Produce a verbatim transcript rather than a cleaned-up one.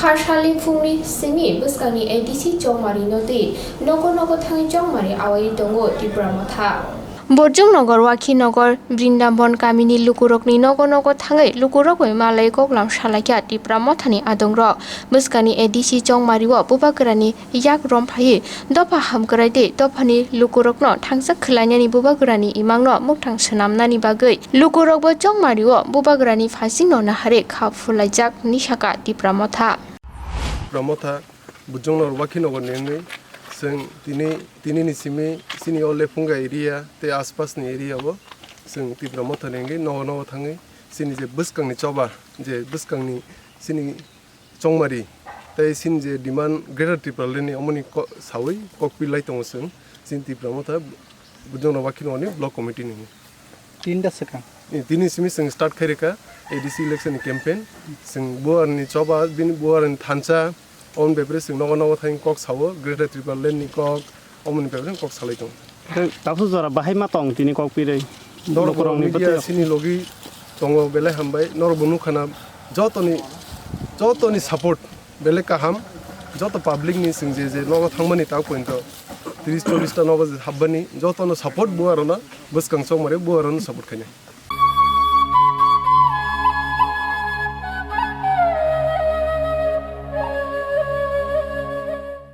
Asali phungni simi bwskangni A D C Chongmari no twi nogo nogo thangwi chongmari awai tongo Tipra Motha. Borjong Nogor, Wakhi Nogor, Brindabon kamini lukurokni nogo nogo thangwi lukurok bai malai koklam salaikha Tipra Mothani adongrok. Bwskangni A D C Chongmari o Bubagrani yak romphaiwi dopha hamkrai tei dophani lukurokno thangsa khwlainani Bubagrani imangno mwkthang swnamnani bagwi lukurokbo Chongmari o Bubagrani phasingno naharwi kha phulaijak hinwi sakha Tipra Motha. Tipra Motha Borjong Nogor, Wakhi Nogor ni wngwi chwng tini, tini ni simi chini o Lephunga area tei aspasni area o chwng Tipra Motha ni wngwi nogo nogo thangwi chini je bwskangni choba, je bwskangni chini chongmari tei chini je demand Greater Tipraland ni omoni ko-, sawi kokpilai tongo chwng chini Tipra Motha Borjong Nogor, Wakhi Nogor ni block committee ni. Tinta swkang. Ni tini simi chwng start khai rwkha A D C election ni campaign. Chwng buarni choba, bini buarni thansa, oboni bepre chwng nogo nogo thang kok sao, Greater Tipraland ni kok, oboni bepre kok salai tongo. Tei tabuk jora bahai ma tong tini kok pirwi. Norok Lukurokni media bwtwi. Chini logi tongo belai hambai, norok bo nukha na jotoni, jotoni support belai kaham, joto public ni chwng je je nogo thangmani ta pointo tris chollis ta nogo je hapbani jotono support buarona bwskang chongmari buarona support khainai.